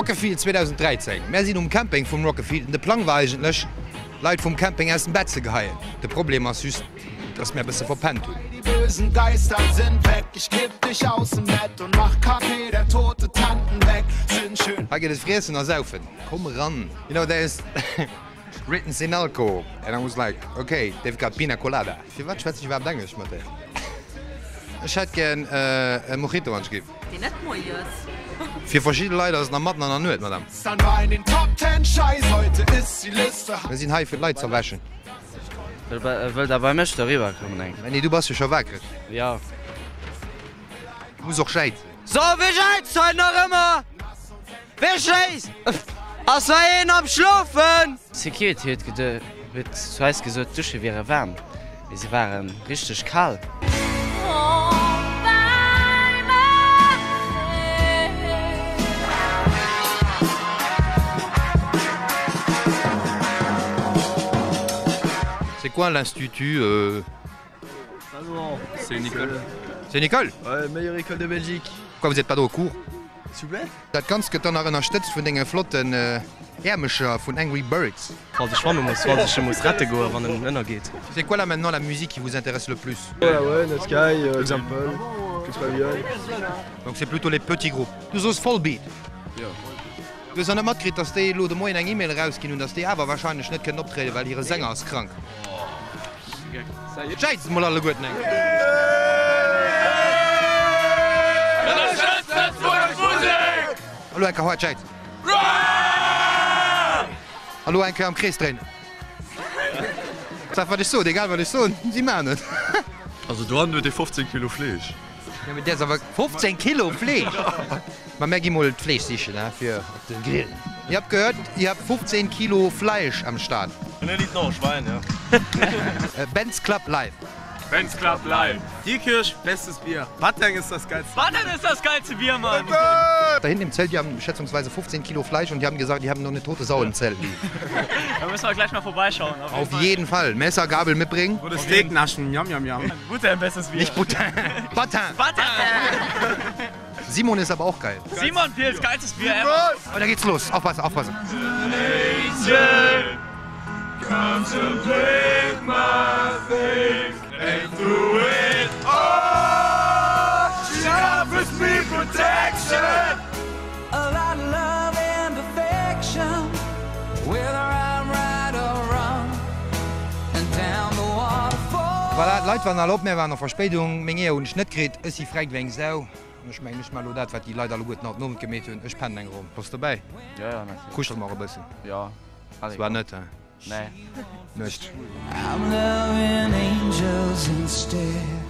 Rockafield 2013, Mär sinn um Camping vum Rockafield an de Plang war eigentlech Leit vum Camping aus dem Bett ze geheien. De Problem ass just, dass mär bësse verpennt hunn. Hei gëtt et Friessen a Saufen. Komm eran. You know there is written Sinalco and I was like, ok, they've got Pina Colada. Firwat schwätzen ech iwwerhaapt Englesch mat där? Ech hätt gär e Mojito an ech giff. Deen net moies. Fir verschidde Leit ass et nach matten an der Nuet, Madame. Mir sinn hei fir d'Leit z'erwächen. Wëllt der bei mech doriwwer kommen eng? Nee, du bass jo scho wakereg. Jo. Muss och jäizen. So, wee jäizt hei nach ëmmer? Wee schléisst? Ass hei een am Schlofen? Security huet geduet, huet zu eis gesot, d'Dusche wiere waarm, mee se ware richteg kal. C'est quoi l'institut euh... C'est une école. C'est une école Ouais, meilleure école de Belgique. Quoi, vous êtes pas au cours S'il vous plaît? Dat Ganzt gëtt dann nach ënnerstëtzt vun denge flotten Äermecher vun Angry Birds. Falls e schwamme muss, falls ech e muss rette goen, wann en ënnergeet. C'est quoi là maintenant la musique qui vous intéresse le plus? Ouais ouais, Netsky, Example, Plus Pavillon. Donc c'est plutôt les petits groupes. Du soos Volbeat. Jo. Du hues nach net matkritt, dass déi elo de Moien eng E-Mail erausginn hunn, dass déi awer wahrscheinlech net kënnen optrieden, well hire Sänger ass krank. Jäizt mol alleguerten eng Kéier! Ënnerstëtzt Lëtzebuergesch Musek! Elo eng Kéier haart jäizen! Elo eng Kéier am Krees dréinen! Sag wat ech sot, egal wat ech soen, si maachen et! Also dohannen huet ee 15 Kilo Fleesch. Jo mee dat ass awer 15 Kilo Fleesch! Ma mär gi mol d'Fleesch sichen he fir op de Grill. Ihr habt gehört, ihr habt 15 Kilo Fleisch am Start. Und da liegt noch e Schwein, ja. Benz Club live. Benz Club live. Diekirch, bestes Bier. Batteng ist das geilste. Batteng ist das geilste Bier, Mann! Da hinten im Zelt, die haben schätzungsweise 15 Kilo Fleisch und die haben gesagt, die haben noch eine tote Sau im Zelt liegen. Da müssen wir gleich mal vorbeischauen. Auf jeden Fall. Messer, Gabel mitbringen. Oder Steak naschen, jam jam jam. Butter, bestes Bier. Nicht Butter. Butter. Butter. Simon ist aber auch geil. Simon Pils, geilstes Bier ever. Oh, da geht's los. Aufpassen, aufpassen. Contemplate my fate and through it all she offers me protection. A lot of love and affection, whether I'm right or wrong, and down the waterfall. Voilà, d'Leit waren all op, mär waren a Verspéidung. Meng Eeër hunn ech net kritt. Ech si frech wéi eng Sau. An ech mengen, ech man elo dat, wat déi Leit alleguerten haut den Owend gemeet hunn. Ech pennen eng Ronn. Bass dobäi? Jo, jo, natierlech. Kuschele mer och e bëssen? Jo. Zwar net, he? Nee. Nuecht. I'm loving angels instead.